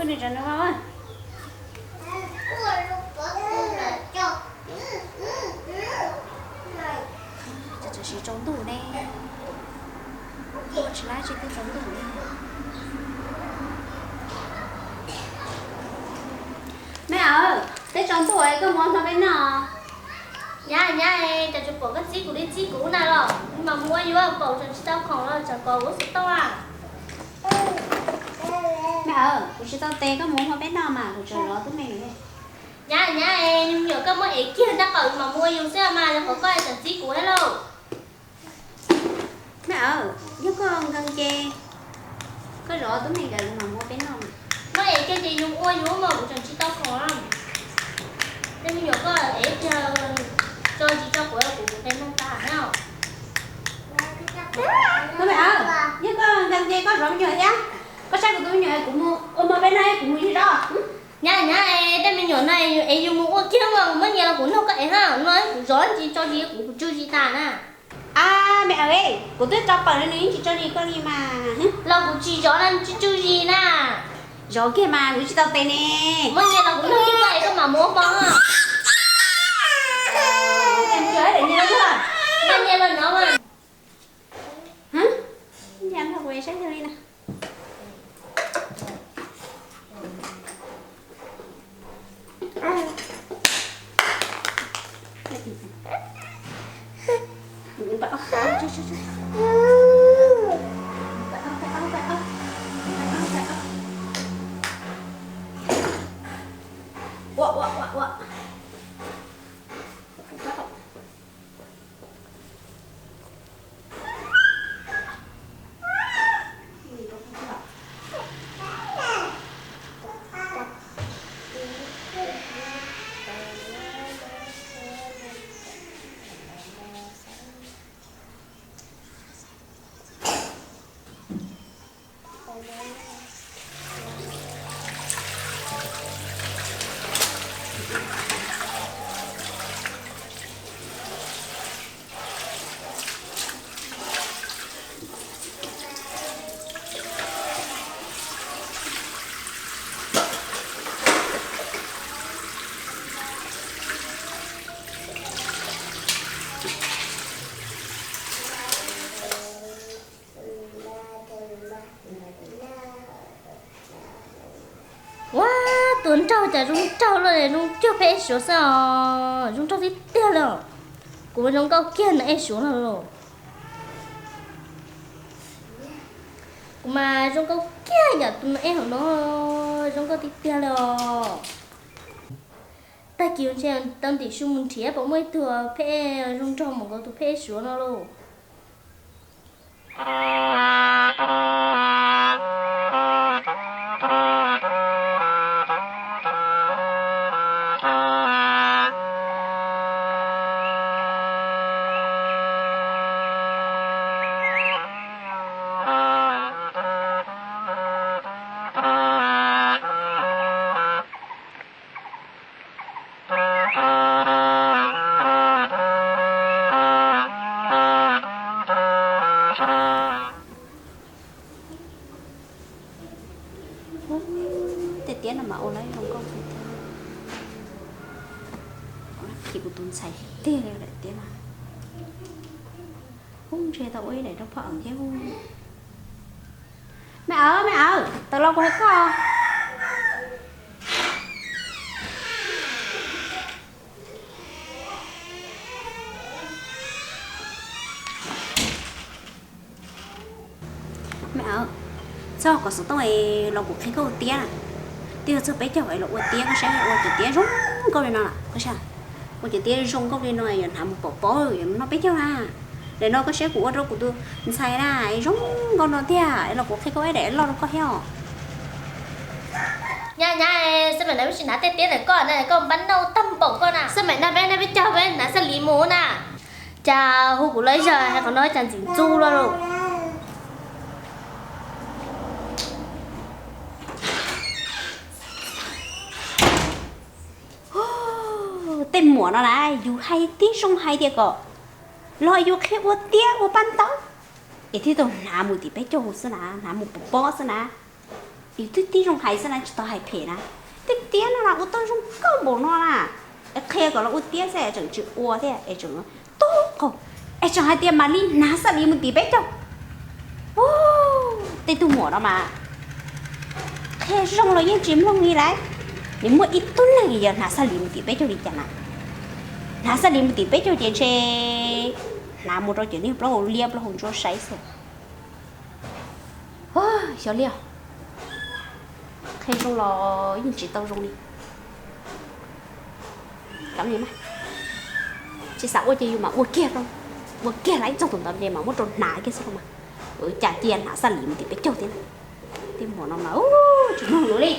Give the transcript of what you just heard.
Tsis tau siv tsaus ntuj ne. Tsis laib tsis twb tsaus ntuj ne. Me aw, twb tsaus ntuj koj mus ua hmo peb noj. Nyab, nyab, cas tsuas pom koj txib kuv li txib kuv na los, mas mus ua yuav paum tseem tsis tau khoom los tseem kom ua xov tooj a. Me aw, kuv tsis tau tes, koj mus ua hmo peb noj mas kuv tseem zov tub me. Nyab, nyab, me nyuam koj muab ev kiag nrab qaum mas mus ua yus xwb mas, yog qhov koj tseem txib kuv thiab lauj. Me aw, yog koj nkees ces koj zov tub me nkawd mas mus ua peb noj. Muab ev kiag ces yus ua yus mas kuv tseem tsis tau khoom. Tej me nyuam koj ev kiag tso ntsis tso quav kuv kuv peb noj tas na. Koj me aw, yog koj nkees ces koj zov me nyuam thiab. Koj saib kuv tus me nyuam, kuv mus ua hmo peb noj kuv mus zov. Nyab, nyab, tej me nyuam no es yus mus ua kiag mas kuv muab nyias los kuv nrog koj ev hab no, kuv zov ntsis tso ntsis kuv kuv tsw tsis tas na. A, me aw, kuv twb tso pawg no nws yeej tsis tso zis koj li mas. Los kuv tsis zov no nws tsw tsw zis na. Zov kiag mas kuv tsis tau tes ne. Muab nyias los kuv nrog koj ev koj mam mus ua hmo. Muab nyias los no. Nyias nrog kuv ev saib yog li na. Ua, ua, ua, ua. Ua, tus nraug cas zoo nraug luaj, zoo cuag peb suav xwb os, zoo nraug tiag tiag li os. Kuv mas zoo nkauj kiag nws ej suav no los. Kuv mas zoo nkauj kiag yam tus nws ej hauv no, zoo nkauj tiag tiag li os. Tag kis ntshe tau ntim su mus nrhiav puas muaj ib tug phem zoo nraug mus nkaus tus phem suav no lauj. Tej tiab no mas ua lawv zoo nkauj tiag tiag. Ces kuv tus ntxhais tiag li daim tiab no. Ub, ntshe tau ua ib daim rau phoj awm thiab. Me aw, me aw, tawm los kuv hais koj. Me aw, txhob kov xov tooj los kuv qhia koj ua tiab na. Twb yog txog peb caug es los ua tiab, koj saib ua cov tiab zoo nkauj li no lawm, koj saib. Ua cov tiab zoo nkauj li no yuav hnav mus pov pob, yuav mus noj peb caug na. Daim no koj saib kuv ua rau kuv tus ntxhais na, zoo nkauj no tiag, es los kuv qhia koj ib daim loj rau koj thiab os. Nyab, nyab, xab maim no peb tsis hnav tej tiab ntawm koj na, koj npab nauj tag npaum koj na. Xab maim no peb noj peb caug peb hnav xab li mus na. Cas hu kuv los ib zag hais qhov no cas ntxim ntxub luaj lauj. Tej muam no na, yus hais tib zoo hais tias kom los yus qhia ua tiab ua paj ntaub, es thiaj tau hnav mus tim peb caug xwb na, hnav mus pov pob xwb na. Twb tib zoo hais xwb na, tsis tau hais phem na. Tiag tiag no mas ua tau zoo nkauj npaum no na. Es qhia kom los ua tiag xwb es tseem tsis ua thiab es tseem tub qaug, es tseem hais tias mam li hnav xab lis mus tim peb caug. Tej tug muam no mas qhia zoo los yeej tsis mloog li lawm. Nws muaj ib tug neeg yog hnav xab lis mus tim peb caug li cas na. Hnav xab lis mus tim peb caug ces ntshe hnav mus rau ces niag plaub hau liab plaub hau ntsuab saib xwb. Xyov li os, qhia zoo los yeej tsis tau zoo li. Tsis xav ua ces yus mam ua kiag, ua kiag lawm txog thaum ntawd ces mam muab rau hnav kiag xwb los mas. Cas cia hnav xab lis mus tim peb caug thiab. Tej muam no mas tsis mloog lus li.